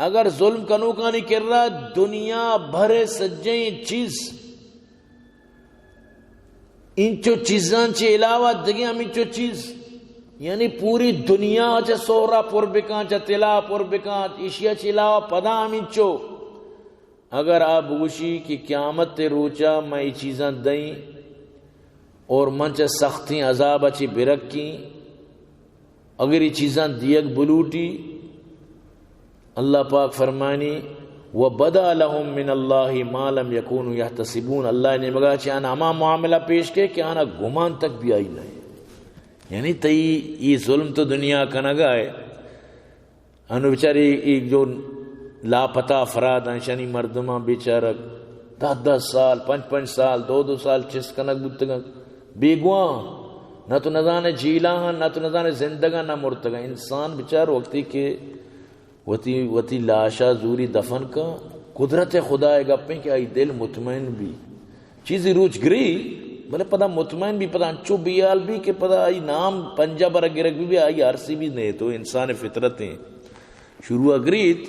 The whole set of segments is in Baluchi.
اگر ظلم کنوکانی کرا دنیا بھر سجیں چیز، انچو چیزاں چہ علاوہ دگہ ہمینچو چیز، یعنی پوری دنیا چہ سہرا پر بکاں، چہ طلا پر بکاں، ایشیا چہ علاوہ پدا ہمینچو، اگر آ بگوشی کہ قیامت روچا من اے چیزاں دئیں اور من چہ سختیں عذابا چہ برکیں، اگر اے چیزاں دیگ بلوٹی، اللہ پاک فرمانی، وبدا لهم من الله ما لم يكونوا يحتسبون، اللہ نیمگا چہ آن ہما معاملہ پیش کے کہ آنا گمان تک بھی آئی نہ۔ یعنی تئی اے ظلم تو دنیا کنگا ہے، انو بیچارے اے جو لاپتہ افراد ہیں، شانی مردماں بیچارگ دہ دہ سال، پنچ پنچ سال، دو دو سال چست کنگ بوتگاں، بیگواہ، نہ تو نزانے جیلا ہیں، نہ تو نزانے زندگاں، نہ مرتگاں۔ انسان بیچار وقتی کہ وتی، وتی لاشا زوری دفن کن، قدرت خدا ء گپیں کہ آئی دل مطمئن بی۔ چیزی روچ گری، بلے پدا مطمئن بی، پدا انچو بیال بی کہ پدا آئی نام پنجا برا گرگ بی، بی آئی آرسی بی نہیں تو انسان فطرت ہیں۔ شروع گریت،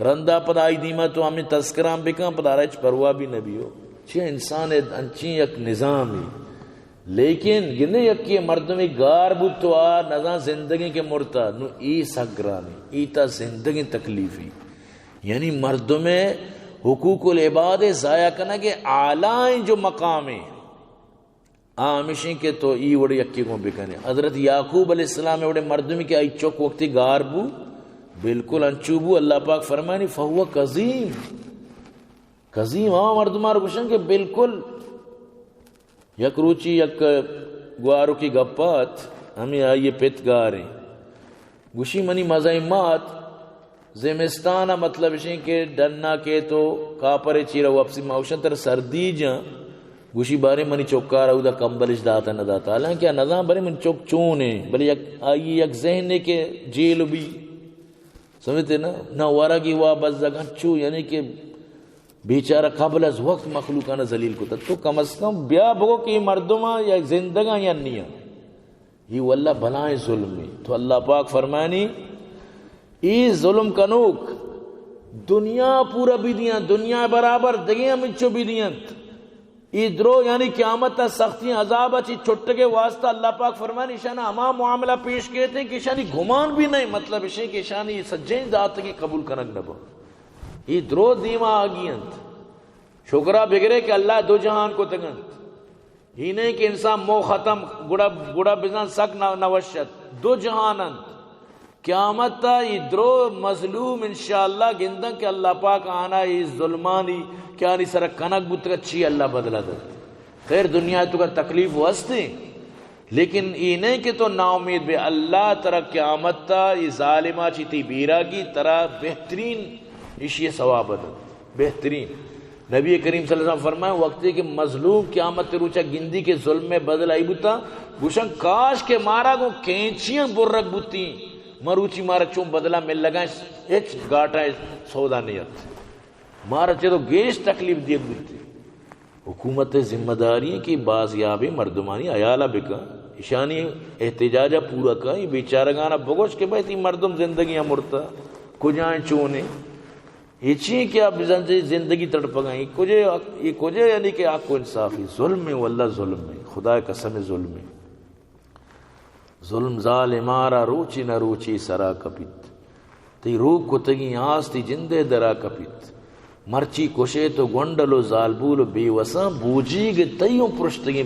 رندا پدا آئی دیما تو ہمیں تذکران بکن، پدا آرا ہچ پرواہ بی نبیو۔ چی انسان انچیں یک نظامی۔ لیکن گندے یکے مردمے گار بوت تو آ نزان زندگیں کہ مرتا، نو ای سک گرانی، ای تا زندگیں تکلیفی۔ یعنی مردمے حقوق العباد ضائع کنگ اعلیٰ جو مقامے، آ ہمیشیں کہ تو ای وڑ یکے گوں بکنے۔ حضرت یعقوب علیہ السلام وڑے مردمی کہ آئی چک وقتی گار بو، بالکل انچو بو، اللہ پاک فرمانی، فہو کظیم۔ کظیم ہما مردمار گوشن کہ بالکل یک روچی یک گوارکی گپات، ہمیں آئی پت گاریں۔ گوشی، منی مزائیں مات زمستان ء مطلب اشیں کہ ڈنا کے تو کاپر چیرا واپسی ماوشن تر سردی جاں۔ گوشی، بارے منی چکار اودا کمبلش داتا نہ داتا۔ حالانکہ نزان بارے من چک چون ہے، بلے یک، آئی یک ذہن ہے کہ جیل بھی۔ سمجھتے نا؟ نہ ورگی وا بزگ انچو، یعنی کہ بیچارہ قبل از وقت مخلوقانہ ذلیل کتا۔ تو کم از کم بیا بگو کہ یہ مردماں یا زندگاں یا نیاں۔ یہ واللہ بلائیں ظلم ہے۔ تو اللہ پاک فرمانی، ای ظلم کنوک دنیا پورا بھی دیاں، دنیا برابر دگے ہم انچو بھی دیاں۔ ای درو یعنی قیامت ء سختیں عذاب ء چہ چھٹگ ء واسطہ اللہ پاک فرمانی، ایشان ہما معاملہ پیش کیت کہ ایشانی گمان بھی نہیں، مطلب اشیں کہ ایشانی سجیں داتگی قبول کنگ نہ بو۔ ای درو دیما آگی انت۔ شکرا بگرے کہ اللہ دو جہان کو تگنت۔ ہی نہیں کہ انسان مو ختم گڑا، گڑا بزن سک نہ، نہ وشت۔ دو جہان انت۔ قیامت ء ای درو مظلوم انشاءاللہ گندن کہ اللہ پاک آنا ای ظلمانی کہ آنی سر کنگ بوتگ چی اللہ بدلہ دنت۔ خیر دنیا تو کا تکلیف و ہستے، لیکن ای نہیں کہ تو ناامید بے، اللہ ترا قیامت ء ای ظالما چی تی بیرا کی ترا بہترین اشی ثواب دنت۔ بہترین۔ نبی کریم صلی اللہ علیہ وسلم فرمائے، وقتی کہ مظلوم قیامت روچا گندی کہ ظلم میں بدل آئی بوتا، گوشن کاش کہ مارا گوں کینچیاں برگ بوتی، مروچی مارا چون بدلہ مل لگا، ہچ گاٹا سودا نہیں ات۔ مارا چہ تو گیش تکلیف دیگ بوتی۔ حکومت ذمہ داری کہ بازیابیں مردمانی حیالہ بکن، اشانی احتجاجہ پورا کن، یہ بیچارگانا بگوش کہ بھائی تی مردم زندگی مرتا، کجائیں چونیں؟ اے چی کہ آ بزاں چہ زندگی تڑپگ ء ایں؟ اے کجے، اے کجے یعنی کہ حق و انصافی؟ ظلم ایں، واللہ ظلم ایں، خدا قسم ظلم ایں۔ ظلم ظالمارا روچے نہ روچے سرا کپیت۔ تئی روک کتگیں آس تئی جندے درا کپیت۔ مرچی کشے تو گونڈل و زالبول و بے وساں، بوجیگ تئی اوں پرشتگیں